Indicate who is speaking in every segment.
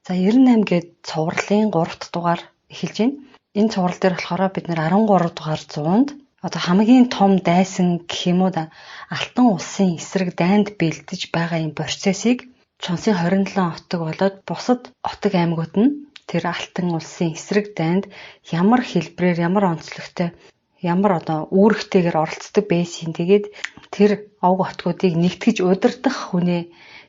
Speaker 1: За 98 гээд цувралын 3 дахь дугаар эхэлж байна. Энэ цуврал дээр болохоор бид нэр 13 дугаар зуунд одоо хамгийн том дайсан гэх юм уу да, Алтан улсын эсрэг дайнд бэлдэж байгаа юм процессыг Чунсын 27 отог болоод бусад отог аймагуд нь тэр Алтан улсын эсрэг дайнд ямар хэлбэрээр, ямар онцлогтой, ямар одоо үүрэгтэйгээр оролцдог байсан. Тэгээд тэр овг отгуудыг нэгтгэж удирдах хүнээ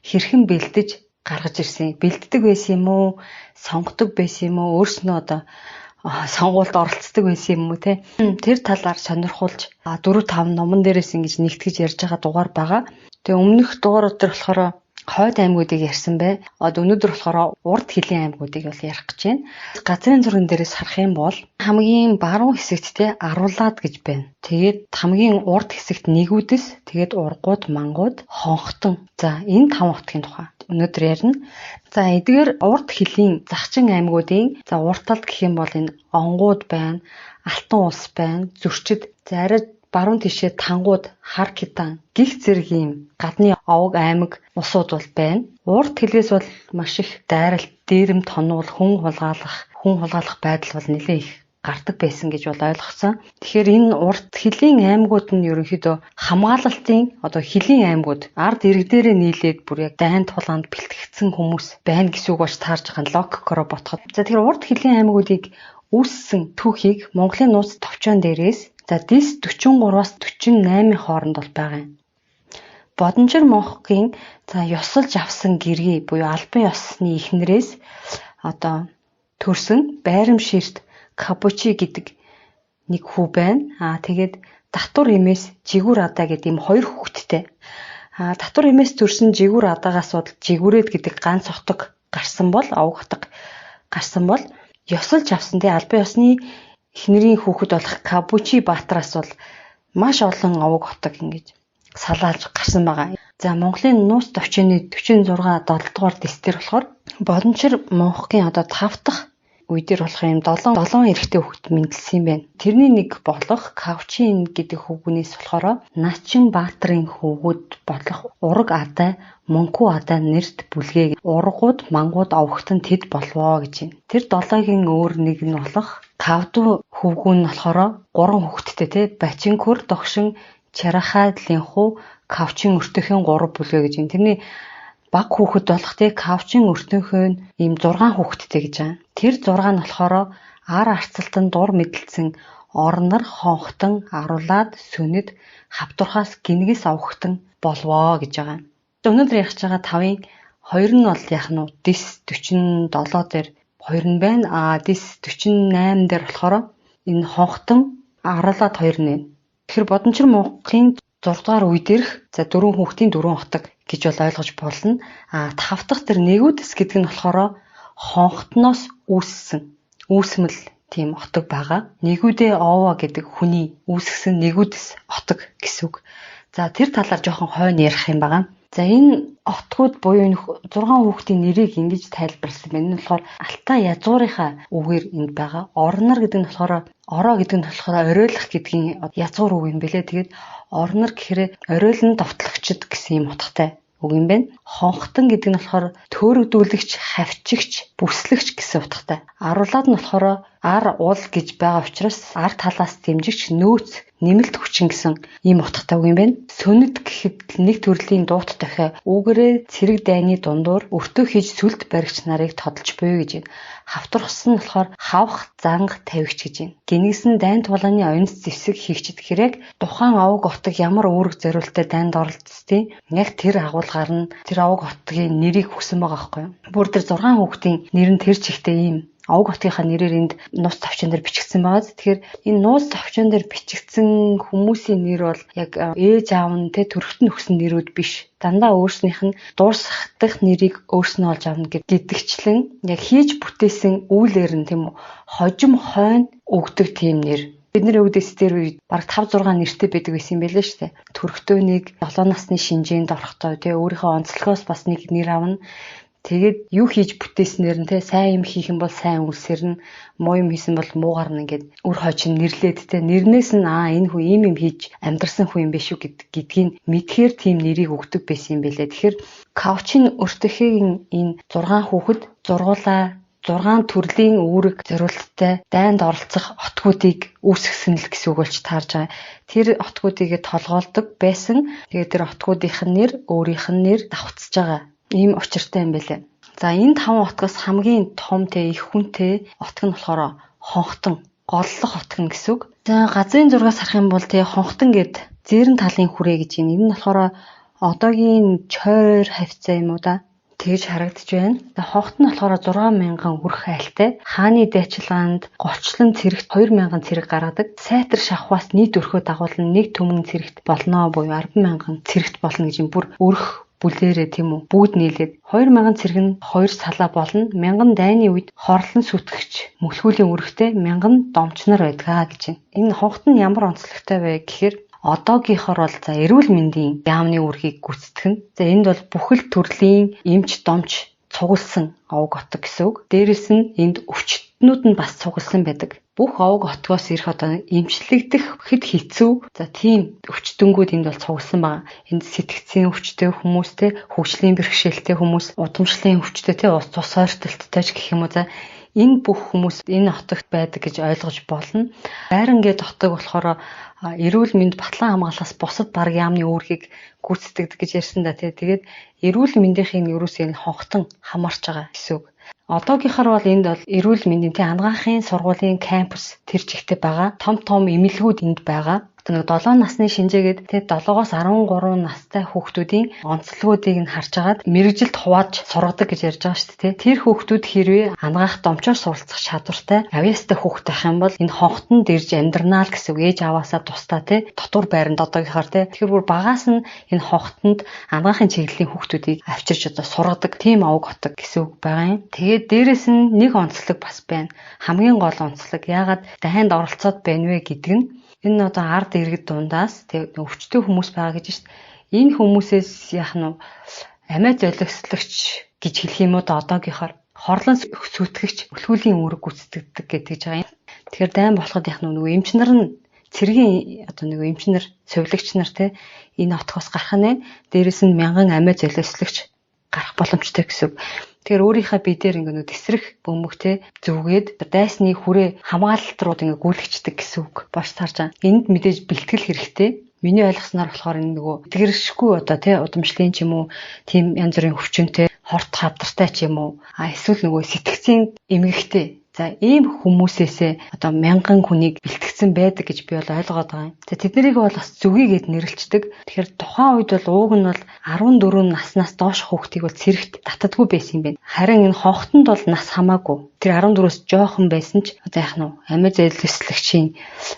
Speaker 1: хэрхэн бэлдэж гаргаж ирсэн. Бэлддэг байсан юм уу? Сонгодог байсан юм уу? Өөрснөө одоо сонгуульд оролцдог байсан юм уу те? Тэр талаар сонирхуулж 4 5 номон дээрээс ингэж нэгтгэж ярьж байгаа дугаар байгаа. Тэгээ өмнөх дугаарууд дээр болохоор хойд аймагуудыг ярьсан бай. Одоо өнөөдөр болохоор урд хөлийн аймагуудыг бол ярих гэж байна. Газрын зурган дээрээс харах юм бол хамгийн баруун хэсэгт те Аруулаад гэж байна. Тэгээд хамгийн урд хэсэгт Нэгүдэс, тэгээд Ургууд, Мангууд, Хонхтон. За энэ 5 хотгийн тухай өнөөдөр ярина. За эдгээр урд хөлийн захчин аймагуудын за урд талд гэх юм бол энэ Онгууд байна, Алтан улс байна, Зөрчид. За арай баруун тишээ Тангууд, Харкидан гих зэрэг ийм гадны овог аймаг улсууд бол байна. Урд хэлээс бол маш их дайралт, дээрэм тонуул, хүн хулгайлах байдал бол нэлээд их гардаг байсан гэж бол ойлгосон. Тэгэхээр энэ урд хөлийн аймагуд нь ерөнхийдөө хамгаалалтын одоо хөлийн аймагуд ард иргэдээрээ нийлээд бүр яг дайн тулаанд бэлтгэгдсэн хүмүүс байна гэсэн үг болж таарж байгаа нь логикороо ботход. За тэгэхээр урд хөлийн аймагуудыг үүссэн түүхийг Монголын нууц товчоон дээрээс за дис 43-аас 48-ийн хооронд бол байгаа юм. Бодонжир мунхгийн за ёсолж авсан гэргий буюу албан ёсны эхнэрээс одоо төрсөн Байрамширт Капучи гэдэг нэг хүү байна. Аа тэгээд Татвар эмээс Жигүүр Адаа гэдэг ийм хоёр хүүхэдтэй. Аа Татвар эмээс төрсөн Жигүүр Адаагаас бол Жигүүрээд гэдэг ганц отог гарсан бол овг отог гарсан бол ёсолж авсан тий албан ёсны эхнэрийн хүүхэд болох Кабучи Баатараас бол маш олон овог отог ингэж салаалж гарсан байгаа. За Монголын нууц товчооны 46 7 дугаар дэс дээр болохоор Бодончир мунхгийн одоо 5 дахь үе дээр болох юм 7 7 эрэгтэй хүүхэд мэндэлсэн юм байна. Тэрний нэг болох Кавчин гэдэг хүүгнээс болохоор Начин Баатарын хөвгүүд болох Ураг Адай, Мунку Адай нэрт бүлгээ Ургууд, Мангууд овогтон тэд болвоо гэж байна. Тэр долоогийн өөр нэг нь болох Кавду хөвгүүн нь болохоор 3 хүүхэдтэй те Бачинкүр, Догшин, Чарахай, Линху, Кавчин өртөхийн 3 бүлгээ гэж байна. Тэрний баг хүүхэд болох те Кавчин өртөнхөө нь ийм 6 хүүхэдтэй гэж байгаа. Тэр 6 нь болохоор ар арцалтан дур мэдлсэн Орнор, Хонхтон, Аруулаад, Сөнөд, Хавтурхаас Гингэс овогтон болвоо гэж байгаа. Өнөөдөр ярих байгаа 5-ын 2 нь бол яг нь дис 47 дээр 2 нь байна. А дис 48 дээр болохоор энэ Хонхтон, Аруулаад 2 нь байна. Тэгэхээр Бодончир мунхгийн 6 дугаар үе дээрх за 4 хүүхдийн 4 отог гэж бол ойлгож болно. А 5 дахь тэр Нэгүдэс гэдэг нь болохоор Хонхтноос үүссэн үүсмэл тийм отог байгаа. Нэгүдэ Овоо гэдэг хүний үүсгэсэн Нэгүдэс отог гэсэн үг. За тэр талаар жоохон хойно ярих юм байгаа. За энэ отгууд буюу энэ 6 хүүхдийн нэрийг ингэж тайлбарласан байна. Энэ болохоор Алтай язгуурынхаа үгээр энд байгаа. Орнор гэдэг нь болохоор ороо гэдэг нь болохоор оройлох гэдгийн язгуур үг юм бэлээ. Тэгээд орнор гэхээр оройлон довтлогчд гэсэн юм утгатай үг юм байна. Хонхтон гэдэг нь болохоор төөрөгдүүлэгч, хавчигч, бүслэгч гэсэн утгатай. Аруулаад нь болохоор ар ул гэж байгаа учраас ар талаас дэмжигч, нөөц, нэмэлт хүчин гэсэн ийм утгатай үг юм байна. Сөнөд гэхэд нэг төрлийн дуут дахиа үүгээрээ цэрэг дайны дундуур өртөө хийж сүлд баригч нарыг тодолж буй гэж байна. Хавтурхас нь болохоор хавх, занг, тавигч гэж байна. Гингэсэн дайн тулааны оёнц зэвсэг хийгчд хэрэг тухайн овог отог ямар үүрэг зориулттай дайнд оролцсон яг тэр агуулгаар нь тэр овог отгийн нэрийг өгсөн байгаа байхгүй юу? Бүр тэр 6 хүүхдийн нэр нь тэр чигтээ ийм овог хотгийнхаа нэрээр энд нууц товчон дээр бичигдсэн байгаа. Тэгэхээр энэ нууц товчон дээр бичигдсэн хүмүүсийн нэр бол яг ээж аав нь тэ төрөхт нь өгсөн нэрүүд биш. Дандаа өөрснийх нь дуурсах нэрийг өөрснөө олж авна гэдэгчлэн яг хийж бүтээсэн үйлээр нь тийм үү хожим хойно өгдөг тийм нэр. Бидний өвдөс дээр үед бараг 5 6 нэртэй байдаг байсан юм байлээ шүү дээ. Төрхтөө нэг 7 насны шинжээнд орохдоо тий өөрийнхөө онцлогоос бас нэг нэр авна. Тэгээд юу хийж бүтээснээр нь те сайн юм хийх юм бол сайн үлсээр нь, муу юм хийсэн бол муугар нь ингээд үр хойч нь нэрлээд те нэрнээс нь энэ хүн ийм юм хийж амьдрсан хүн юм биш үү гэдгийг мэдхээр тийм нэрийг өгдөг байсан юм билээ. Тэгэхээр Каучин өртөхийн энэ 6 хүүхэд зургуулаа 6 төрлийн үүрэг зориулттай дайнд оролцох отгуудыг үүсгэсэн л гэсэн үг болж таарж байгаа. Тэр отгуудыг толгоолдог байсан. Тэгээд тэр отгуудынх нь нэр өөрийнх нь нэр давхцаж байгаа. Ийм учиртай юм байлээ. За энэ 5 отгоос хамгийн том те их хүнтэй отг нь болохоор Хонхтон, голлох отг нь гэсэн үг. За газрын зургаас харах юм бол те Хонхтон гэд зээрэн талын хүрээ гэж юм. Энэ нь болохоор одоогийн чойр хавцаа юм уу да. Тэгж харагдаж байна. Хонхт нь болохоор 6000 өрх айлтай. Хааны дайчилгаанд голчлон цэрэгт 2000 цэрэг гаргадаг. Сайтар шавхаас нийт өрхөө дагуулна нэг түмэн цэрэгт болно буюу 100000 цэрэгт болно гэж юм бүр өрх бүлээрээ тийм үү бүгд нийлээд 2000 цэрэг нь 2 салаа болно. 1000 дайны үед хорлон сүтгэгч мөлхүүлийн өрхтэй 1000 домч нар байдгаа гэж байна. Энэ хонхт нь ямар онцлогтой вэ гэхээр одоогийнхоор бол за эрүүл мэндийн яамны үүргийг гүйцэтгэх нь. За энд бол бүхэл төрлийн эмч домч цугласан овог отог гэсэн үг. Дээрэс нь энд өвчтнүүд нь бас цугласан байдаг. Бүх овог отгоос ирэх одоо эмчлэгдэх хэд хэцүү. За тийм өвчтөнгүүд энд бол цугласан байгаа. Энд сэтгцийн өвчтэй хүмүүстэй, хөгжлийн бэрхшээлтэй хүмүүс, удамшлын өвчтэй, тэ ус цус ойртолттой ч гэх юм уу. За энэ бүх хүмүүс энэ отогт байдаг гэж ойлгож болно. Байран гээд отог болохоор эрүүл мэнд батлан хамгаалахаас бусад баг яамны үүргийг гүйцэтгэдэг гэж ярьсан да тий. Тэгээд эрүүл мэндийн ерөөсөө энэ хонхтон хамаарч байгаа гэсэн үг. Одоогийнхоор бол энд бол эрүүл мэндийн тий анагаахын сургуулийн кампус тэр чигтээ байгаа. Том том эмнэлгүүд энд байгаа. Нэг 7 насны шинжээгээд тий 7-оос 13 настай хүүхдүүдийн онцлогуудыг нь харж агаад мэргэжилд хувааж сургадаг гэж ярьж байгаа шүү дээ. Тэр хүүхдүүд хэрвээ анагаах домчоор суралцах чадвартай авьяастай хүүхд байх юм бол энэ хонхтонд ирж амьдрнаа л гэсэн үг. Ээж аваасаа тусдаа тий дотуур байранд одоогийнхоор тий. Тэгэхээр бүр багаас нь энэ хонхтонд анагаахын чиглэлийн хүүхдүүдийг авчирч одоо сургадаг тийм овог отог гэсэн үг байгаа юм. Тэгээд дээрэс нь нэг онцлог бас байна. Хамгийн гол онцлог яагаад дайнд оролцоод байна вэ гэдэг нь энэ одоо ард иргэд дундаас тэг өвчтөй хүмүүс байгаа гэж шүү дээ. Энэ хүмүүсээс яах нь амиа золиослогч гэж хэлэх юм уу да одоогийнхоор хорлон сүйтгэгч өлхүүлийн үүрэг гүйцэтгэдэг гэдэг байгаа юм. Тэгэхээр дайн болоход яах нь нөгөө эмч нар нь цэргийн одоо нөгөө эмч нар, сувилагч нар те энэ отгоос гарах нь дээрэс нь мянган амиа золиослогч гарах боломжтой гэсэн үг. Тэгэхээр өөрийнхөө бие дээр ингээ нөө тэсрэх бөмбөг те зүгээд дайсны хүрээ хамгаалалт руу ингээ гүйлгчдэг гэсэн үг болж таарж байгаа. Энд мэдээж бэлтгэл хэрэгтэй. Миний ойлгосноор болохоор энэ нөгөө тэтгэршгүй одоо те удамшлын ч юм уу тийм янз бүрийн хүчинтэй хорт хавдартай ч юм уу эсвэл нөгөө сэтгцийн эмгэгтэй. За ийм хүмүүсээсээ одоо мянган хүнийг бэлтгэсэн байдаг гэж би бол ойлгоод байгаа юм. За тэднийг бол бас зүгийгээд нэрлэлцдэг. Тэгэхээр тухайн үед бол ууг нь бол 14 наснаас доош хүүхдийг бол цэрэгт татдаггүй байсан юм байна. Харин энэ хонхтонд бол нас хамаагүй. Тэр 14-өөс жоохон байсан ч одоо яах нь амиа зайлсхийгчийн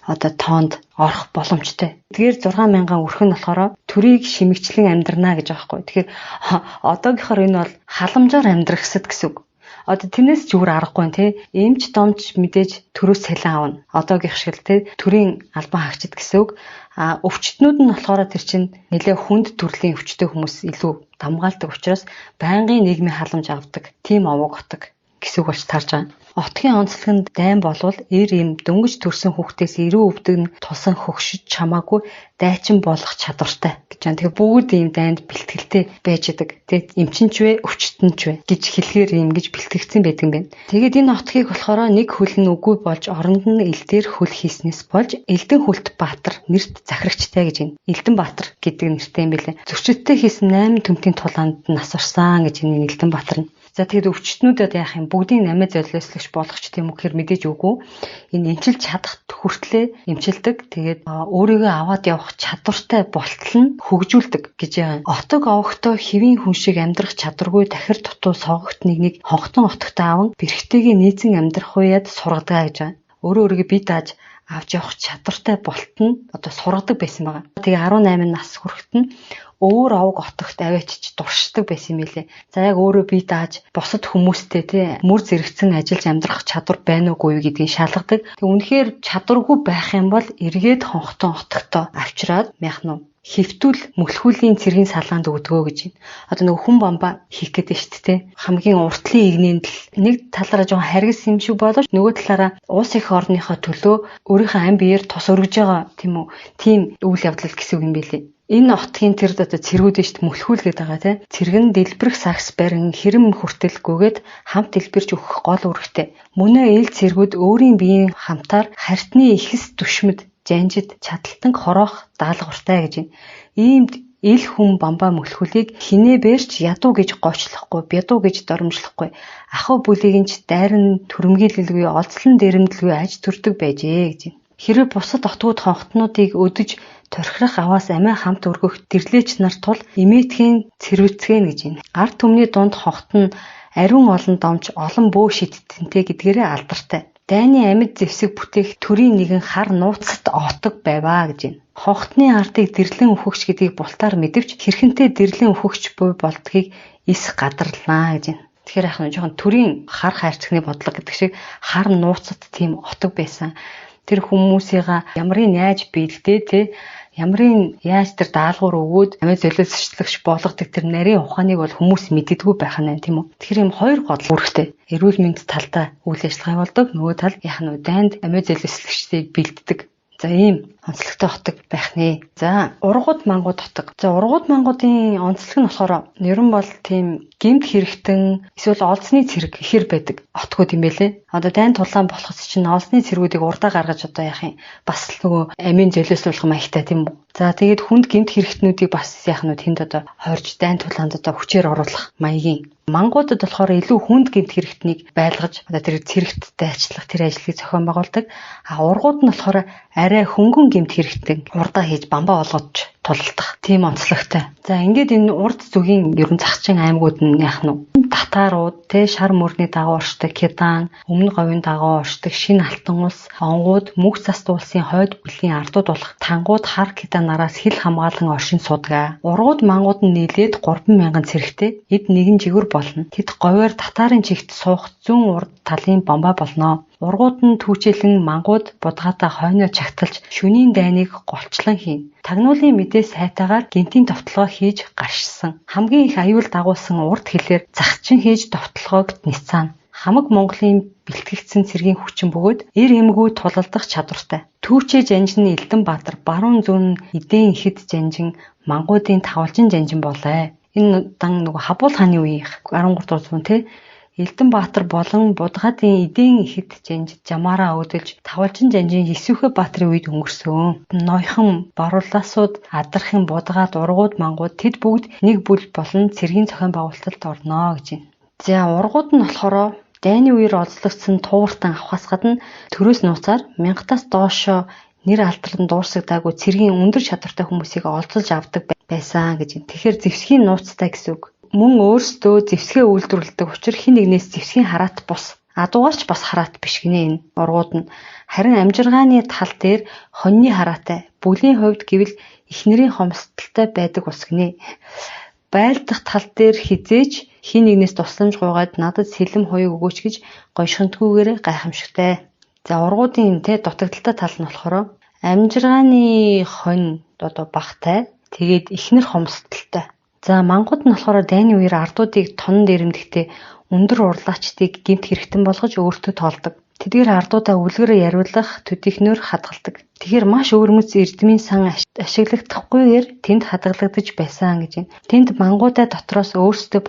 Speaker 1: одоо тоонд орох боломжтой. Тэгэхээр 6000 өрх нь болохоор төрийг шимэгчлэн амьдрнаа гэж байгаа байхгүй. Тэгэхээр одоогийнхоор энэ бол халамжаар амьдрахсад гэсэн үг. Одоо тэрнээс ч өөр аргагүй тий. Эмч домч мэдээж төрөөс цалин авна. Одоогийнх шиг л тий төрийн албан хаагчид гэсэн үг. А өвчтнүүд нь болохоор тэр чинь нэлээ хүнд төрлийн өвчтөй хүмүүс илүү дамгаалдаг учраас байнгын нийгмийн халамж авдаг. Тийм овог отог гэсэн үг болж таарж байгаа. Отгийн онцлог нь дайн болвол эр эм дөнгөж төрсэн хүүхдээс эрүү өвдөг нь тулсан хөгшиж чамаагүй дайчин болох чадвартай гэж байна. Тэгэхээр бүгд ийм дайнд бэлтгэлтэй байж идэг. Тэгээд эмчин ч вэ, өвчтөн ч вэ гэж хэлэхээр ийм гэж бэлтгэгдсэн байдаг юм байна. Тэгээд энэ отгийг болохоор нэг хөл нь үгүй болж оронд нь элдээр хөл хийснээс болж Элдэн хөлт Баатар нэрт захирагчтай гэж байна. Элдэн Баатар гэдэг нэртэй юм билээ. Зөрчилтэй хийсэн 8 төмтийн тулаанд нас орсон гэж энэ Элдэн Баатар нь. За тэгэхэд өвчтнүүдэд яах юм бүгдийн намиа золиослогч болгоч тийм үү гэхээр мэдээж үгүй. Энэ эмчилж чадах хүртлээ эмчилдэг. Тэгээд өөрийгөө аваад явах чадвартай болтол нь хөгжүүлдэг гэж байгаа. Отог овогтой хэвийн хүн шиг амьдрах чадваргүй тахир дутуу согогт нэг хонхтон отогтой аван бэрхтэйгээ нийцэн амьдрах уяад сургадаг гэж байгаа. Өөрөө өөрийгөө бие дааж авч явах чадвартай болт нь одоо сургадаг байсан байгаа. Тэгээ 18 нас хүрэхэд нь өөр овг отогт аваачиж дуршдаг байсан юм билээ. За яг өөрөө бие дааж бусад хүмүүстэй тий мөр зэрэгцэн ажиллаж амьдрах чадвар байна уугүй юу гэдгийг шалгадаг. Тэг үнэхээр чадваргүй байх юм бол эргээд хонхтон отогтоо авчираад яах нь Хөвтүүл мөлхүүлийн цэргийн салаанд өгдгөө гэж байна. Одоо нөгөө хүн бамбаа хийх гэдэг шүү дээ. Хамгийн уртлын игнэнд л нэг талаараа жоохон харгас юм шиг боловч нөгөө талаараа улс их орныхоо төлөө өөрийнхөө ам биеэр тус өргөж байгаа тийм үү? Тийм үйл явдал гэсэн үг юм билээ. Энэ отгийн тэр одоо цэргүүд нь шүү дээ мөлхүүл гэдэг байгаа тийм. Цэрэг нь дэлбэрэх сагс барин хэрэм хүртэлгүйгээд хамт дэлбэрч өгөх гол үүрэгтэй. Мөнөө ил цэргүүд өөрийн биеийн хамтаар харьтны ихэс түшмэд жанжид чадалтан хороох даалгавартай гэж байна. Иймд ил хүн бамбаа мөлхүүлийг хинээбэрч ядуу гэж гоочлохгүй, бядуу гэж доромжлохгүй. Ахуй бүлийг нь ч дайран түрэмгийлэлгүй, олзлон дэрэмдэлгүй аж төрдөг байжээ гэж байна. Хэрвээ бусад отгууд хонхтнуудыг өдөж торхирох аваас амиа хамт өргөх дэрлээч нар тул эмээтхийн цэрвэцгэн гэж байна. Ард түмний дунд хонхт нь ариун олон домж олон бөө шидтэнтэй гэдгээрээ алдартай. Дайны амьд зэвсэг бүтээх төрийн нэгэн хар нууцт отог байваа гэж байна. Хонхтны ардыг дэрлэн үхэгч гэдгийг бултаар мэдэвч хэрхэнтэй дэрлэн үхэгч буй болдгийг эс гадарлаа гэж байна. Тэгэхээр яг нь жоохон төрийн хар хайрцагны бодлого гэдэг шиг хар нууцт тийм отог байсан. Тэр хүмүүсийга ямрын яаж биелдээ те ямрын яаж тэр даалгавар өгөөд амиа золиослогч болгодог тэр нарийн ухааныг бол хүмүүс мэддэггүй байх нь тийм үү. Тэгэхээр юм хоёр гол үүрэгтэй. Эрүүл мэнд талдаа үйл ажиллагаа явуулдаг, нөгөө тал яг нь дайнд амиа золиослогчдыг бэлддэг. За ийм онцлогтой хотог байх нэ. За ургууд мангууд хотог. За ургууд мангуудын онцлог нь болохоор ер нь бол тийм гэмт хэрэгтэн эсвэл олзны цэрэг ихэр байдаг отгууд юм байлээ. Одоо дайн тулаан болоход чинь олзны цэргүүдийг урдаа гаргаж одоо яах юм бас л нөгөө амийн золиослуулах маягтай тийм үү. За тэгээд хүнд гэмт хэрэгтнүүдийг бас яах нь тэнд одоо хорж дайн тулаанд одоо хүчээр оруулах маягийн. Мангуудад болохоор илүү хүнд гэмт хэрэгтнийг байлгаж одоо тэр цэрэгт дайчлах тэр ажлыг зохион байгуулдаг. А ургууд нь болохоор арай хөнгөн гэмт хэрэгтэн урдаа хийж бамбаа болгож тулалдах тийм онцлогтой. За ингээд энэ урд зүгийн ерөн загчин аймагуд нь яах нь вэ? Татаарууд те шар мөрний дагуу оршдог Кидан, өмнө говийн дагуу оршдог Шинэ Алтан улс, Онгууд, Мөнх цаст улсын хойд бүлгийн ардууд болох Тангууд хар Киданараас хил хамгаалан оршин суудаг. Ургууд мангууд нь нийлээд 3000 цэрэгтэй эд нэгэн жигүүр болно. Тэд говьор татарын чигт суух зүүн урд талын бомбаа болно. Ургууд нь түүчэлэн мангууд будгаатаа хойноо чагталж шөнийн дайныг голчлон хийнэ. Тагнуулын мэдээ сайтаагаар гэнтийн довтлогоо хийж гаршсан. Хамгийн их аюул дагуулсан урд хэлээр загчин хийж довтлогоог ницаана. Хамаг Монголын бэлтгэгдсэн цэргийн хүчин бөгөөд эр эмгүү тулалдах чадвартай. Түүчээ жанжин Элдэнбаатар, баруун зүүн эдэн ихэд жанжин, мангуудын тавлжин жанжин болоо. Энэ дан нөгөө Хабуул хааны үеийнх 13 дугаар зуун те. Элдэнбаатар болон Будгаадын эдэн ихэд жанжид жамаараа өөдөлж тавлжин жанжин Есүхэ Баатарын үед өнгөрсөн. Ноёхон Барууласууд, Адархан, Будгаад, Ургууд, Мангууд тэд бүгд нэг бүл болон цэргийн зохион байгуулалтад орно гэж байна. За ургууд нь болохоор дайны үеэр олзлогдсон туувартан авахаас гадна төрөөс нууцаар мянгатаас доошоо нэр алдран дуурсагдаагүй цэргийн өндөр чадвартай хүмүүсийг олзолж авдаг байсан гэж байна. Тэгэхээр зэвсгийн нууцтай гэсэн үг. Мөн өөрсдөө зэвсгээ үйлдвэрлэдэг учир хэн нэгнээс зэвсгийн хараат бус. Адуугаарч бас хараат биш гинэ энэ ургууд нь. Харин амжиргааны тал дээр хоньны хараатай, бүлийн хувьд гэвэл эхнэрийн хомсдолтой байдаг ус гинэ. Байлдах тал дээр хизээч хэн нэгнээс тусламж гуйгаад надад сэлэм хуйг өгөөч гэж гойшхонтгүйгээр гайхамшигтай. За ургуудын те дутагдaltaй тал нь болохоор амжиргааны хонь одоо багтай, тэгээд эхнэр хомсдолтой. За мангууд нь болохоор дайны үеэр ардуудыг тонон дээрэмдэхдээ өндөр урлаачдыг гэмт хэрэгтэн болгож өөртөө тоолдог. Тэдгээр ардуудаа үлгэрээ яриулах төдийхнөөр хадгалдаг. Тэгэхээр маш өвөрмөц эрдмийн сан ашиглагдахгүйгээр тэнд хадгалагдаж байсан гэж байна. Тэнд мангуудаа дотроос өөрсдөө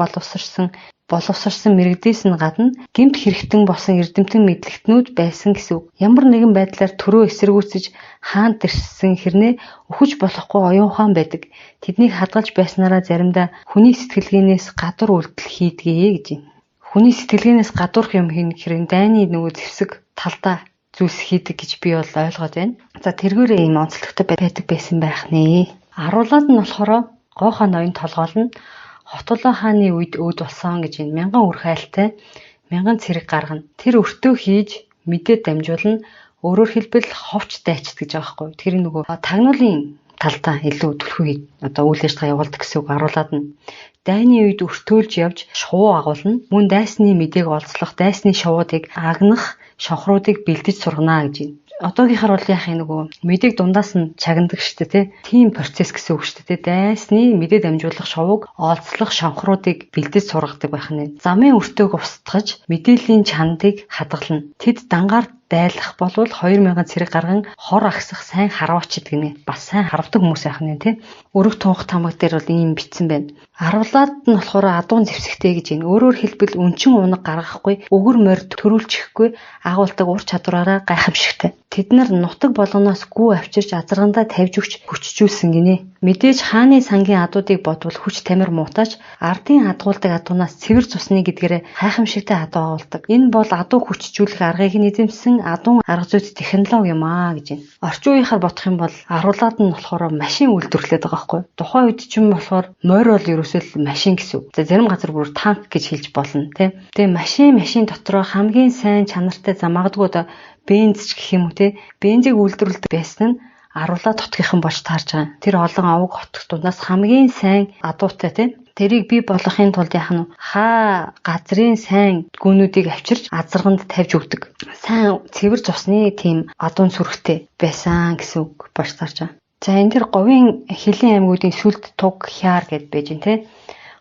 Speaker 1: боловсарсан мэргэдээс нь гадна гэмт хэрэгтэн болсон эрдэмтэн мэдлэгтнүүд байсан гэсэн үг. Ямар нэгэн байдлаар төрөө эсэргүүцэж хаан дэрссэн хэрнээ үхэж болохгүй оюун ухаан байдаг. Тэднийг хадгалж байснараа заримдаа хүний сэтгэлгээнээс гадуур үйлдэл хийдгээ гэж байна. Хүний сэтгэлгээнээс гадуурх юм хийнэ гэхээр дайны нөгөө зэвсэг талдаа зүйлс хийдэг гэж би бол ойлгоод байна. За тэргээрээ ийм онцлогтой байдаг байсан байх нэ. Аруулаад нь болохоор Гойхоо ноён толгоол нь Хотулаа хааны үед өөд болсон гэж энэ мянган үр хайлтай мянган цэрэг гаргана. Тэр өртөө хийж мэдээ дамжуулна. Өөрөөр хэлбэл ховч дайчд гэж байгаа байхгүй. Тэр нөгөө тагнуулын талдаа илүү түлхүү одоо үйл ажиллагаа явуулдаг гэсэн үг аруулаад нь. Дайны үед өртөөлж явж шувуу агуулна. Мөн дайсны мэдээг олзлох, дайсны шувуудыг агнах, шонхруудыг бэлдэж сургана гэж байна. Одоогийнхаар бол яах юм нөгөө мэдээг дундаас нь чагнадаг шүү дээ, тий. Тийм процесс гэсэн үг шүү дээ, тий. Дайсны мэдээ дамжуулах шувууг олзлох шонхруудыг бэлдэж сургадаг байх нь. Замын өртөөг устгаж мэдээллийн чанадыг хадгална. Тэд дангаар дайлах болвол 2000 цэрэг гарган хор агсах сайн харваач гэдэг нэ. Бас сайн харвдаг хүмүүс байх нь тий. Өрөг тунх тамаг дээр бол ийм бичсэн байна. Арвлаад нь болохоор адуун зэвсэгтэй гэж байна. Өөрөөр хэлбэл өнчин унаг гаргахгүй, өгөр морь төрүүлчихгүй агуулдаг ур чадвараараа гайхамшигтай. Тэд нар нутаг болгоноос гүү авчирч азаргандаа тавьж өгч хүчжүүлсэн гинэ. Мэдээж хааны сангийн адуудыг бодвол хүч тамир муутаач ардын адгуулдаг адуунаас цэвэр цусны гэдгээрээ хайхамшигтай адуу агуулдаг. Энэ бол адуу хүчжүүлэх аргыг нь эзэмсэн адуун арга зүйт технологи юм аа гэж байна. Орчин үеийнхаар бодох юм бол аруулаад нь болохоор машин үйлдвэрлээд байгаа байхгүй. Тухайн үед ч юм болохоор морь бол ерөөсөө л машин гэсэн үг. За зарим газар бүр танк гэж хэлж болно тий. Тэгээ машин дотроо хамгийн сайн чанартай за магадгүй одоо бенз ч гэх юм уу тий. Бензийг үйлдвэрлэдэг байсан нь Аруулаа хотгийнхан болж таарж байгаа. Тэр олон овог хот дундаас хамгийн сайн адуутай тий. Тэрийг бий болгохын тулд яах нь хаа газрын сайн гүнүүдийг авчирч азарганд тавьж өгдөг. Сайн цэвэр цусны тийм адуун сүрхтэй байсан гэсэн үг болж таарж байгаа. За энэ дэр говийн хилийн аймагуудын сүлд туг хяар гэд байж гин тий.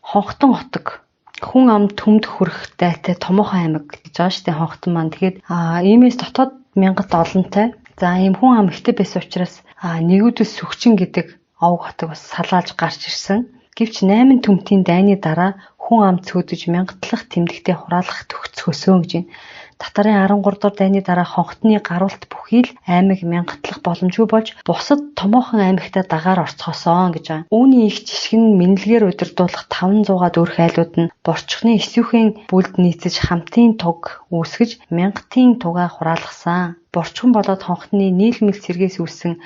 Speaker 1: Хонхтон хотог хүн ам төмд хүрэх дайтай томоохон аймаг гэж байгаа шүү дээ хонхтон маань. Тэгээд иймээс дотоод мянгат олонтой. За ийм хүн ам ихтэй байсан учраас нэгүүдэл сүгчин гэдэг овг хотог бас салаалж гарч ирсэн. Гэвч 8 төмтийн дайны дараа хүн ам цөөдөж мянгатлах тэмдэгтээ хураалах төгсгөөсөн гэж байна. Татарын 13 дугаар дайны дараа хонхтны гаруулт бүхий л аймаг мянгатлах боломжгүй болж бусад томоохон аймагтай дагаар орцгоосон гэж байгаа. Үүний их жишг нь мэнлэгээр удирдуулах 500-аад өрх айлууд нь борчхны эсвэхэн бүлд нийцэж хамтын туг үүсгэж мянгатын тугаа хураалгасан. Борчхон болоод хонхтны нийлмэл сэргээс үүссэн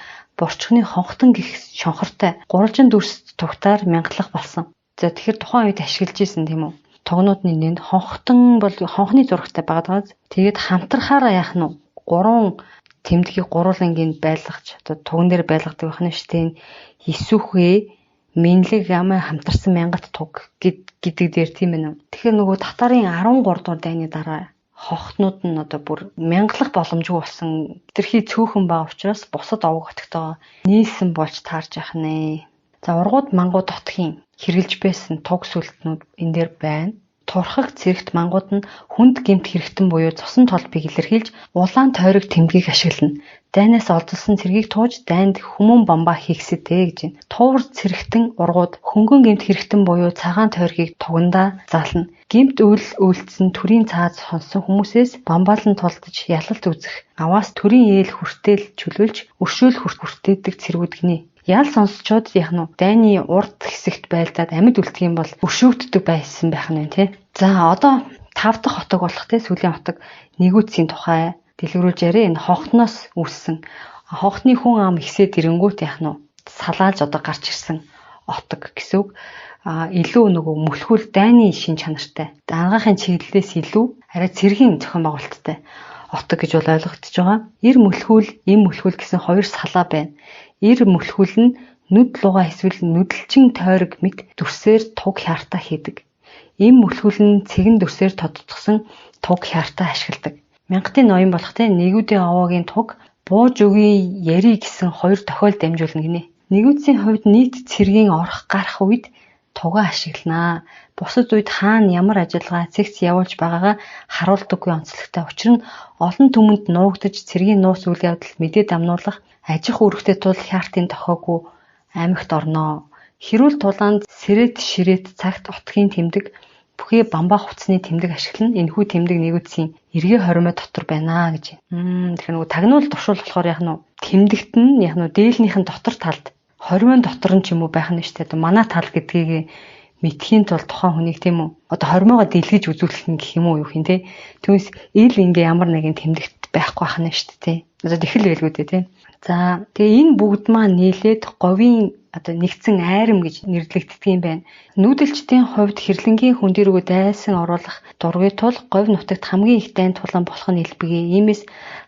Speaker 1: борчхны хонхтон гих шонхортой гурвалжин дүрс тугтаар мянгалах болсон. За тэгэхээр тухайн үед ашиглаж исэн тийм үү? Тугнуудны нэнд хонхтон бол хонхны зурагтай байгаа даа. Тэгээд хамтрахаараа яах нь гурван тэмдгийг гурвуулангийн байлгаж одоо туган дээр байлгадаг байх нь шүү дээ. Есүхээ Минлэг амаа хамтарсан мянгат туг гэдэг дээр тийм ээ. Тэгэхээр нөгөө татарын 13 дугаар дайны дараа хохтнууд нь одоо бүр мянгалах боломжгүй болсон. Тэрхий цөөхөн байгаа учраас бусад овог хотогтойгоо нийлсэн болж таарж яах нэ. За ургууд мангууд хотгийн хэрглэж байсан туг сүлтнүүд энэ дээр байна. Турхаг цэрэгт мангууд нь хүнд гэмт хэрэгтэн буюу цусан толбыг илэрхийлж улаан тойрог тэмдгийг ашиглана. Дайнаас олзолсон цэргийг тууж дайнд хүмүүн бамбаа хийгсэдэ гэж байна. Туур цэрэгтэн ургууд хөнгөн гэмт хэрэгтэн буюу цагаан тойргийг тугандаа заална. Гэмт үйл үйлдсэн төрийн цаад сонссон хүмүүсээс бамбаалан тулдаж ялалт үзэх, аваас төрийн ээл хүртэл чөлөөлж өршөөл хүртээдэг цэргүүд гинэ. Ял сонсчод яг нь дайны урд хэсэгт байлдаад амьд үлдэх юм бол өршөөгддөг байсан байх нь байна тий. За одоо 5 дахь хотог болох тий сүүлийн хотог нэгүцийн тухай дэлгэрүүлж яриа. Энэ хонхноос үүссэн. Хонхны хүн ам ихсээд ирэнгүүт яг нь салаалж одоо гарч ирсэн отог гэсэн үг. Илүү нөгөө мөлхүүл дайны шин чанартай. Ангаахын чиглэлээс илүү арай цэргийн зохион байгуулалттай отог гэж бол ойлгогдож байгаа. Эр мөлхүүл, эм мөлхүүл гэсэн хоёр салаа байна. Эр мөлхүүл нь нүд лугаа эсвэл нүдэлчин тойрог мэт дүрсээр туг хяртаа хийдэг. Эм мөлхүүл нь цэгэн дүрсээр тодтогсон туг хяртаа ашигладаг. Мянгатын ноён болох те нэгүүдийн овоогийн туг бууж өгье яри гэсэн хоёр тохиол дамжуулна гинэ. Нэгүүдсийн хувьд нийт цэргийн орох гарах үед тугаа ашигланаа. Бусад үед хаана ямар ажиллагаа цэгц явуулж байгаагаа харуулдаггүй онцлогтой. Учир нь олон түмэнд нуугдаж цэргийн нууц үйл явдал мэдээ дамнуулах ажих үүрэгтэй тул хяартын тохиогүй аймагт орноо. Хэрүүл тулаанд сэрэт ширэт цагт отгийн тэмдэг бүхий бамбаа хувцсны тэмдэг ашиглана. Энэхүү тэмдэг нэгүдсийн эргээ хоримой дотор байна гэж. Тэгэхээр нөгөө тагнуул туршуул болохоор яг нь тэмдэгт нь яг нь дээлнийх нь дотор талд хоримон дотор нь ч юм уу байх нь шүү дээ. Манай тал гэдгийг мэдхийн тулд тухайн хүнийг тийм үү? Одоо хоримоогоо дэлгэж үзүүлэх нь гэх юм уу юу хин те. Түүнээс ил ингээ ямар нэгэн тэмдэгт байхгүй байх нь шүү дээ. Одоо тэхэл байлгүй дээ те. За тэгээ энэ бүгд маань нийлээд говийн одоо нэгдсэн айрам гэж нэрлэгддэг юм байна. Нүүдэлчдийн хувьд хэрлэнгийн хүн дэргүү дайсан оруулах дургүй тул говь нутагт хамгийн их дайн тулаан болох нь элбэгээ. Иймээс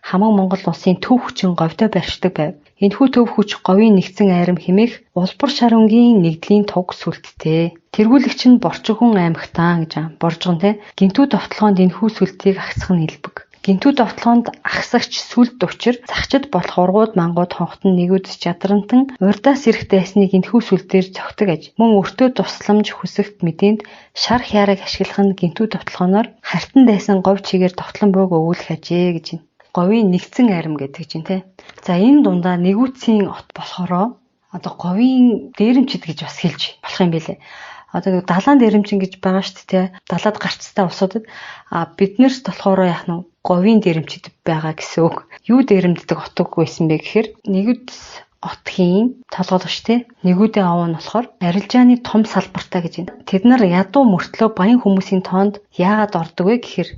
Speaker 1: хамаг Монгол улсын төв хүчин говьтой барьшдаг байв. Энэхүү төв хүч говийн нэгдсэн айрам хэмээх улбар шарунгийн нэгдлийн туг сүлттэй. Тэргүүлэгч нь Борчгон аймагтаан гэж боржгон те. Гинтүү довтлогоонд энэхүү сүлтийг агцах нь элбэг. Гинтүү довтлоонд агсагч сүлд учир захчид болох ургууд мангууд хонхтон нэгүдс чадрантан урдаас ирэх дайсныг энэхүү сүл дээр цогтөг аж. Мөн өртөө тусламж хүсэгт мэдээнд шар хяарыг ашиглах нь гинтүү довтлогооноор хартан дайсан говь чигээр довтлон бууг өвүүлэх ажээ гэж байна. Говийн нэгдсэн арим гэдэг чинь те. За энэ дундаа нэгүцийн от болохоро одоо говийн дээрэмчид гэж бас хэлж болох юм билээ. Одоо нэг далайн дээрэмчин гэж байгаа шүү дээ. Далаад гарцтай улсуудад а биднэрт болохоор яах нь говийн дээрэмчид байгаа гэсэн үг. Юу дээрэмддэг отог байсан бэ гэхээр нэгүдс отгийн толгойлогч те. Нэгүүдийн овоо нь болохоор арилжааны том салбартай гэж байна. Тэд нар ядуу мөртлөө баян хүмүүсийн тоонд яагаад ордог вэ гэхээр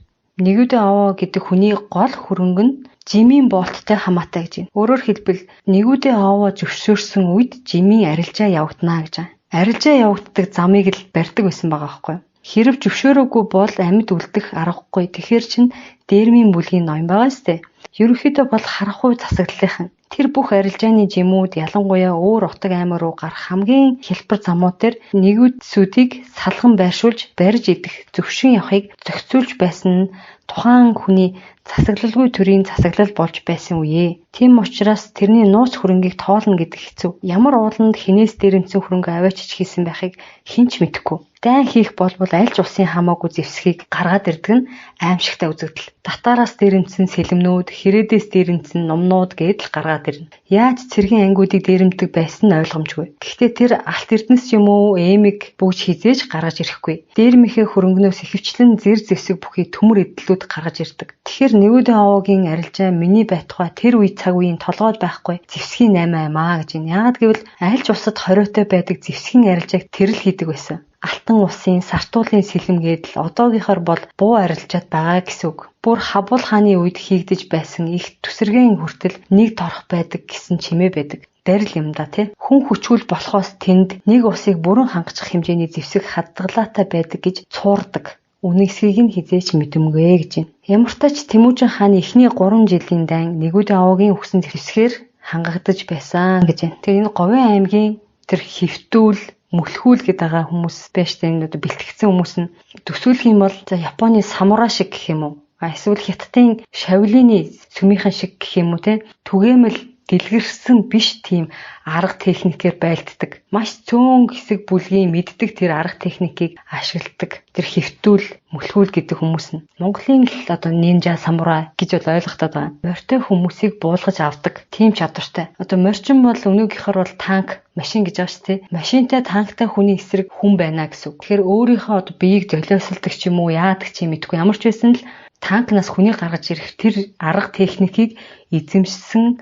Speaker 1: нэгүүдийн овоо гэдэг хүний гол хөрөнгө нь жимийн болттой хамаатай гэж байна. Өөрөөр хэлбэл нэгүүдийн овоо зөвшөөрсөн үед жимийн арилжаа явагдана гэж байна. Арилжаа явагддаг замыг л барьдаг байсан байгаа байхгүй юу? Хэрв зөвшөөрөөгүй бол амьд үлдэх аргагүй. Тэгэхээр чин дээрмийн бүлгийн ноён байгаа сте. Ерөнхийдөө бол харахгүй засаглалынхан. Тэр бүх арилжааны жимүүд ялангуяа өөр утаг аймаг руу гарах хамгийн хялбар замууд дээр нэгүдсүүдийг салган байршуулж барьж идэх зөвшин явахыг зохицуулж байсан нь тухайн хүний засаглалгүй төрийн засаглал болж байсан үе. Тийм учраас тэрний нууц хөрөнгийг тоолно гэдэг хэцүү. Ямар ууланд хинээс дээрэмдсэн хөрөнгө аваачиж хийсэн байхыг хэн ч мэдэхгүй. Дайн хийх болбол аль ч улсын хамаагүй зэвсгийг гаргаад ирдэг нь аимшигтай үзэгдэл. Татаараас дээрэмдсэн сэлэмнүүд, хэрээдээс дээрэмдсэн нумнууд гэдэл гаргаад ирнэ. Яаж цэргийн ангиудыг дээрэмддэг байсан нь ойлгомжгүй. Гэхдээ тэр алт эрдэнэс юм уу, эмэг бүгж хизээж гаргаж ирэхгүй. Дээрмийнхээ хөрөнгнөөс ихэвчлэн зэр зэвсэг бүхий төмөр эдлүүд гаргаж ирдэг. Тэгэхээр нэгүүдийн овоогийн арилжаа миний байтугай тэр үе цаг үеийн толгойд байхгүй зэвсгийн 8 аймаа гэж байна. Яагаад гэвэл аль ч улсад хориотой байдаг зэвсгийн арилжааг тэр л хийдэг байсан. Алтан усын, сартуулын сэлэм гэдэл одоогийнхоор бол буу арилжаад байгаа гэсэн үг. Бүр Хабул хааны үед хийгдэж байсан их төсөргэн хүртэл нэг торох байдаг гэсэн чимээ байдаг. Дарил юм да тий. Хүн хүчүүл болохоос тэнд нэг усыг бүрэн хангачих хэмжээний зэвсэг хадгалаатай байдаг гэж цуурдаг. Үнэн эсхийг нь хизээч мэдэмгүй гэж байна. Ямартай ч Тэмүүжин хааны эхний 3 жилийн дайн нэгүүдийн овоогийн өгсөн зэвсгээр хангагдаж байсан гэж байна. Тэгээ энэ Говийн аймгийн тэр хэвтүүл мөлхүүл гэдэг байгаа хүмүүс байж тээ энэ одоо бэлтгэгдсэн хүмүүс нь төсөөлөх юм бол за Японы самурай шиг гэх юм уу? Эсвэл Хятадын шавлины сүмийнхэн шиг гэх юм уу те? Түгээмэл дэлгэрсэн биш тийм арга техникээр байлддаг. Маш цөөн хэсэг бүлгийн мэддэг тэр арга техникийг ашигладаг. Тэр хэвтүүл, мөлхүүл гэдэг хүмүүс нь Монголын л одоо нинжа, самурай гэж бол ойлгохтой байгаа. Морьтой хүмүүсийг буулгаж авдаг тийм чадвартай. Одоо морчин бол өнөөгийнхөр бол танк, машин гэж байгаа шүү дээ. Машинтай танктай хүний эсрэг хүн байна гэсэн үг. Тэгэхээр өөрийнхөө одоо биеийг золиослдог ч юм уу, яадаг ч юм мэдэхгүй. Ямар ч байсан л танкнаас хүнийг гаргаж ирэх тэр арга техникийг эзэмшсэн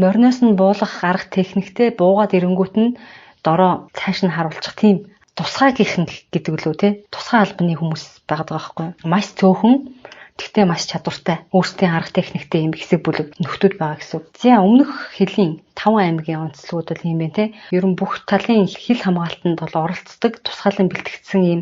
Speaker 1: мориноос нь буулгах арга техниктэй буугаад ирэнгүүт нь дороо цааш нь харуулчих тийм тусгаагийнхан гэдэг лүү те тусгай албаны хүмүүс байгаад байгаа байхгүй маш цөөхөн Тэгтээ маш чадвартай, өөрсдийн арга техниктэй юм хэсэг бүлэг нөхдүүд байгаа гэсэн үг. За өмнөх хөлийн 5 аймгийн онцлогуд бол юм байна те. Ер нь бүх талын хил хамгаалтанд бол оролцдог, тусгаалan бэлтгэгдсэн ийм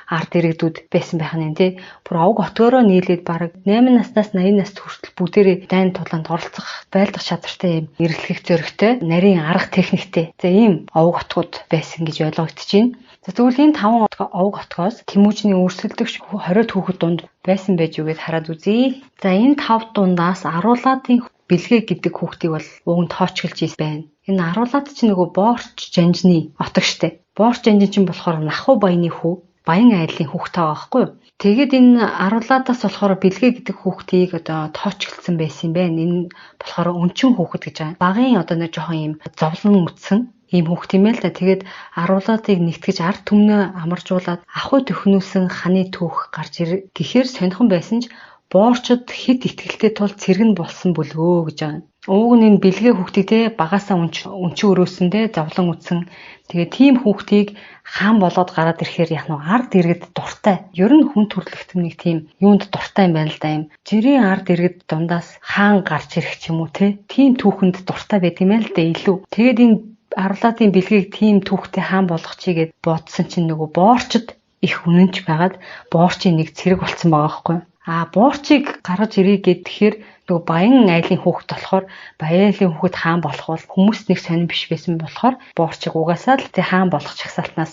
Speaker 1: ард иргэдүүд байсан байх нь те. Бүр овг отгоороо нийлээд бараг 8 наснаас 80 нас хүртэл бүгдээрээ дайн тулаанд оролцох, байлдах чадвартай юм эрэлхэх зөрөгтэй, нарийн арга техниктэй. За ийм овг отгууд байсан гэж ойлгогдож байна. За тэгвэл энэ 5 овг отгоос Тэмүүжний өрсөлдөгч 20 хүүхэд дунд байсан байж юу гэд хараад үзье. За энэ 5 дундаас Аруулаадын Бэлгээ гэдэг хүүхдийг бол уг нь тоочглож байна. Энэ Аруулаад чинь нөгөө Боорч жанжны отог штэ. Боорч жанжин чинь болохоор Нахуу баяны хүү, Баян айлын хүүхдээ байгаа байхгүй юу? Тэгээд энэ Аруулаадаас болохоор Бэлгээ гэдэг хүүхдийг одоо тоочглсон байсан юм байна. Энэ болохоор өнчин хүүхэд гэж байгаа. Багын одоо нэг жоохон юм зовлон үтсэн ийм хүүхд юм байл та. Тэгээд Аруулаадыг нэгтгэж ард түмнээ амаржуулаад ахуй төхнөөсөн ханы түүх гарч ир гэхээр сонирхон байсан ч Боорчод хэд итгэлтэй тул цэрэг нь болсон бүлгөө гэж байгаа. Ууг нь энэ Бэлгээ хүүхдийг те багасаа өнчин өрөөсөн те зовлон үтсэн. Тэгээ тийм хүүхдийг хаан болоод гараад ирэхээр яг нь ард иргэд дуртай. Ер нь хүн төрөлхтөн нэг тийм юунд дуртай юм байна л да юм. Жирийн ард иргэд дундаас хаан гарч ирэх ч юм уу те. Тийм түүхэнд дуртай байт юм байна л да илүү. Тэгээд энэ Аруулаадын Бэлгийг тийм түүхтэй хаан болгочихъя гэд бодсон чинь нөгөө Боорчод их үнэнч байгаад Боорчийн нэг цэрэг болцсон байгаа байхгүй юу? А Боорчийг гаргаж ирье гэхээр нөгөө Баян айлын хүүхэд болохоор Баян айлын хүүхэд хаан болох бол хүмүүс нэг сонин биш байсан болохоор Боорчийг угаасаа л тэг хаан болгох чагсаалтнаас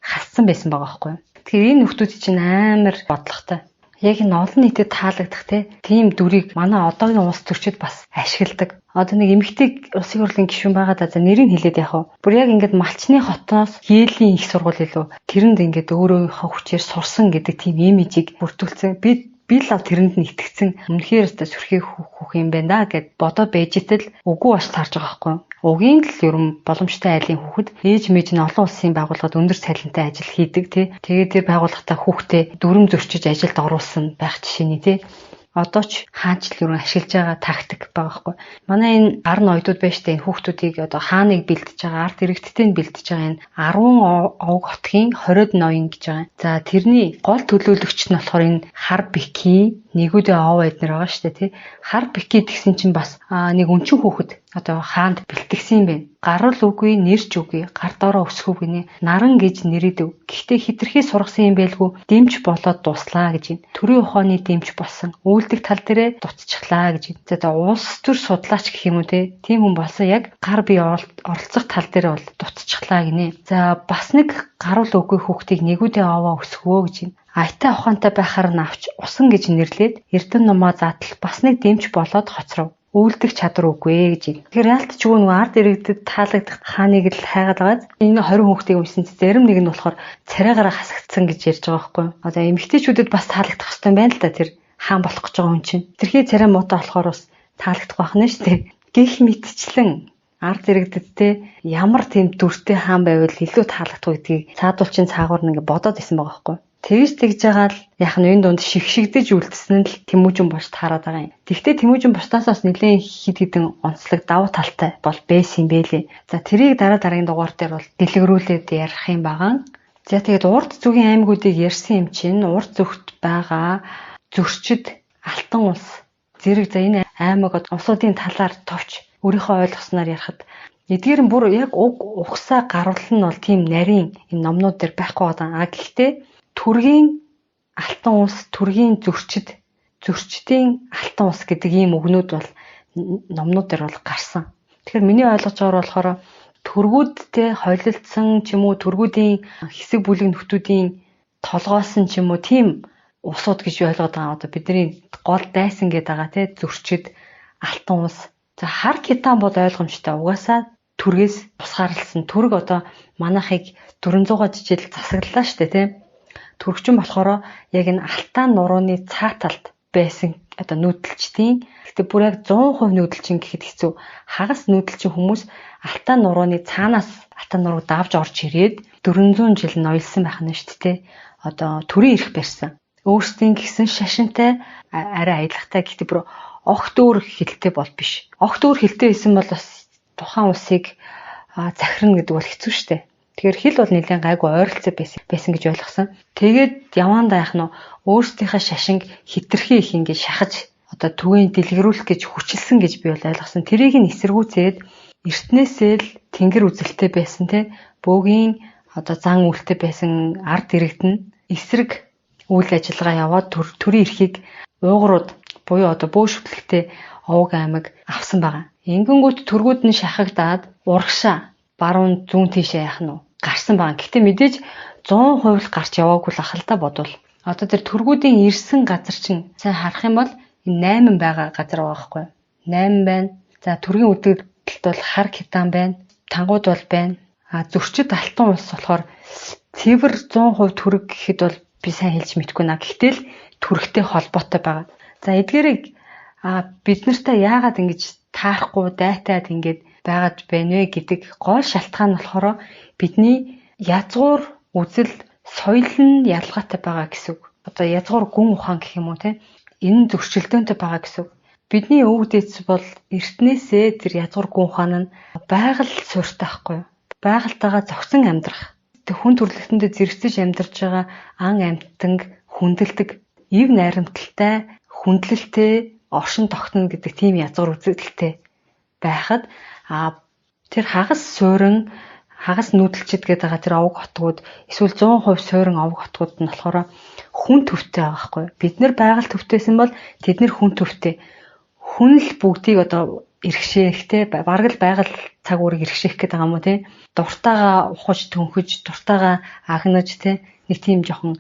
Speaker 1: хассан байсан байгаа байхгүй юу? Тэгэхээр энэ нөхдүүд чинь амар бодлоготой. Яг энэ олон нийтэд таалагдах тийм дүрийг манай одоогийн улс төрчид бас ашигладаг. Одоо нэг эмэгтэй улсын хурлын гишүүн байгаа да, за нэрийг хэлээд яах вэ? Бүр яг ингээд Малчны хотоос Йелийн их сургууль илүү тэрэнд ингээд өөрөөхөө хүчээр сурсан гэдэг тийм имижийг бүрдүүлсэн. Би л тэрэнд нь итгэцэн үнэхээр өстой сүрхий хүүх юм байна да гэд бодоо байж итэл үгүй бас таарж байгаа байхгүй юу? Угийн л ер нь боломжтой айлын хүүхэд ээж мэж нь олон улсын байгууллагад өндөр цалинтай ажил хийдэг тий. Тэгээд тэр байгууллагатаа хүүхдээ дүрм зөрчиж ажилд оруулсан байх жишээний тий. Одоо ч хаанчл ер нь ашиглаж байгаа тактик байгаа байхгүй. Манай энэ гар ноёдууд байж тээ энэ хүүхдүүдийг одоо хааныг бэлдэж байгаа, ард иргэдтэй нь бэлдэж байгаа энэ 10 овг хотгийн 20 ноён гэж байгаа. За тэрний гол төлөөлөгч нь болохоор энэ хар бики нэгүүдээ ов эднэр байгаа шүү дээ тий. Хар бики тэгсэн чинь бас нэг өнчин хүүхэд одоо хаанд бэлтгэсэн юм байна. Гарал үгүй, нэрч үгүй, гар доороо өсгөв гинэ. Наран гэж нэрэдэв. Гэхдээ хитрхи сургасан юм байлгүй дэмж болоод дуслаа гэж юм. Төрийн ухааны дэмж болсон. Үйлдэх тал дээрээ дутчихлаа гэж юм. За улс төр судлаач гэх юм уу те. Тийм хүн болсон яг гар бие оролцох тал дээрээ бол дутчихлаа гинэ. За бас нэг гарал үгүй хүүхдийг нэгүүдээ овоо өсгөө гэж юм. Айтай ухаантай байхаар нь авч усан гэж нэрлээд Эрдэнэ нумаа заатал бас нэг дэмж болоод хоцров. Үйлдэх чадвар үгүй гэж юм. Тэгэхээр яалтчгүй нөгөө ард иргэдэд таалагдах хааныг л хайгаад байгаа. Энэ 20 хүүхдийг уншсан чинь зарим нэг нь болохоор царайгаараа хасагдсан гэж ярьж байгаа байхгүй юу? Одоо эмэгтэйчүүдэд бас таалагдах хэрэгтэй юм байна л да тэр хаан болох гэж байгаа хүн чинь. Тэрхий царай муутай болохоор бас таалагдах байх нь шүү дээ. Гэх мэтчлэн ард иргэдтэй ямар тийм дүртэй хаан байвал илүү таалагдах гэдгийг цаадуул чинь цаагуур нь ингээ бодоод исэн байгаа байхгүй юу? Тэгж тэгж байгаа л яг нь энэ дунд шигшигдэж үлдсэн нь л Тэмүүжин бос таарад байгаа юм. Тэгвэл Тэмүүжин босдоосоос нэлээд хид хідэн онцлог давуу талтай бол байсан юм бэлээ. За тэрийг дараа дараагийн дугаар дээр бол дэлгэрүүлээд ярих юм байгаа. За тэгээд урд зүгийн аймагуудыг ярьсан юм чинь урд зүгт байгаа зөрчид, Алтан улс, зэрэг за энэ аймаг улсуудын талаар товч өөрийнхөө ойлгосноор ярихад эдгээр нь бүр яг уг ухсаа гарвал нь бол тийм нарийн энэ номнууд дээр байхгүй байгаа. А гэхдээ Түргийн Алтан улс, Түргийн зөрчид, зөрчдийн Алтан улс гэдэг ийм үгнүүд бол номнууд дээр бол гарсан. Тэгэхээр миний ойлгож байгаагаар болохоор түргүүдтэй холилдсон ч юм уу түргүүдийн хэсэг бүлэг нөхдүүдийн толгоосон ч юм уу тийм улсууд гэж ойлгоод байгаа. Одоо бидний гол дайсан гэдэг байгаа тий зөрчид, Алтан улс. За хар китан бол ойлгомжтой. Угаасаа түргээс тусгаарласан. Түрг одоо манайхыг 400 жил засаглалаа шүү дээ тий. Түргчин болохоор яг энэ Алтан нурууны цаа талд байсан одоо нүүдэлчдийн гэхдээ бүр яг 100% нүүдэлчин гэхэд хэцүү. Хагас нүүдэлчин хүмүүс Алтан нурууны цаанаас Алтан нурууг давж орж ирээд 400 жил ноёлсон байх нь шүү дээ. Одоо төрийн эрх барьсан. Өөрсдийн гисэн шашинтай арай аялгатай гэхдээ бүр огт өөр хилтэй бол биш. Огт өөр хилтэй байсан бол бас тухайн улсыг захирна гэдэг бол хэцүү шүү дээ. Тэгэхээр хил бол нэлээд гайгүй ойролцоо байсан гэж ойлгосон. Тэгээд явандаа яах нь өөрсдийнхээ шашинг хитрхи их ингэж шахаж одоо түгээн дэлгэрүүлэх гэж хүчилсэн гэж би бол ойлгосон. Тэрийг нь эсэргүүцээд эртнээсээ л тэнгэр үзэлтэй байсан те бөөгийн одоо зан үйлтэй байсан ард иргэд нь эсрэг үйл ажиллагаа яваад төрийн эрхийг уугрууд буюу одоо бөө шүтлэгтэй овг аймаг авсан байгаа. Ингэнгүүт түргүүд нь шахагдаад урагшаа баруун зүүн тийшээ яах нь гарсан байгаа. Гэхдээ мэдээж 100% л гарч яваагүй л ах л та бодвол. Одоо тэр түргүүдийн ирсэн газар чинь сайн харах юм бол энэ 8 байгаа газар байгаа байхгүй юу? 8 байна. За түргийн үдгэлт бол хар китан байна. Тангууд бол байна. А зөрчид Алтан улс болохоор цэвэр 100% түрэг гэхэд бол би сайн хэлж мэдэхгүй наа. Гэхдээ л түрэгтэй холбоотой байгаа. За эдгээрийг бид нартай яагаад ингэж таарахгүй дайтаад ингэж байгаад байна вэ гэдэг гол шалтгаан нь болохоор бидний язгуур үзэл соёл нь ялгаатай байгаа гэсэн үг. Одоо язгуур гүн ухаан гэх юм уу те. Энэ зөрчилдөөнтэй байгаа гэсэн үг. Бидний өвөг дээдс бол эртнээсээ тэр язгуур гүн ухаан нь байгаль суурьтай байхгүй юу? Байгальтайгаа зогсон амьдрах. Тэг хүн төрөлхтөндөө зэрэгцэж амьдарч байгаа ан амьтанг хүндэлдэг, ив найрамдалтай, хүндлэлтэй оршин тогтно гэдэг тийм язгуур үзэлтэй байхад тэр хагас суурин хагас нүүдэлчд гэдэг байгаа тэр овг хотгууд эсвэл 100% суурин овг хотгууд нь болохоор хүн төвтэй байгаа байхгүй. Бид нар байгаль төвтэйсэн бол тэд нар хүн төвтэй. Хүн л бүгдийг одоо иргэшээхтэй бараг л байгаль цаг уурыг иргэшээх гэдэг байгаа юм уу те. Дуртайгаа ухаж төнхөж, дуртайгаа агнаж те. Нэг тийм жоохон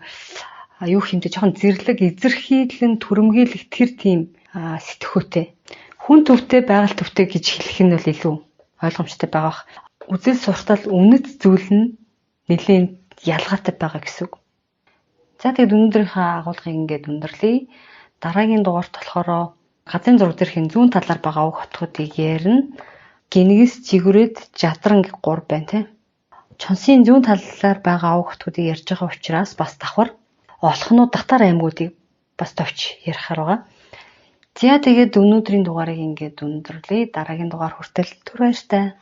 Speaker 1: Юу хэмтэй жоохон зэрлэг, эзэрхийлэн, түрэмгийлэх тэр тийм сэтгхүүтэй. Хүн төвтэй, байгаль төвтэй гэж хэлэх нь бол илүү ойлгомжтой байгаа бах. Үзэл суртал үнэт зүйл нь нэлээд ялгаатай байгаа гэсэн үг. За тэгээд өнөөдрийнхөө агуулгыг ингээд өндөрлөе. Дараагийн дугаарт болохоор газрын зураг дээрх зүүн талаар байгаа уг хотгуудыг ярина. Гинэгс, Жигүрээд, Жадран гэх гур байна тийм. Чонсын зүүн талаар байгаа уг хотгуудыг ярьж байгаа учраас бас давхар Олхнууд Татар аймагуудыг бас товч ярихаар байгаа. За тэгээд өнөөдрийн дугаарыг ингээд өндөрлөе. Дараагийн дугаар хүртэл түр баяртай.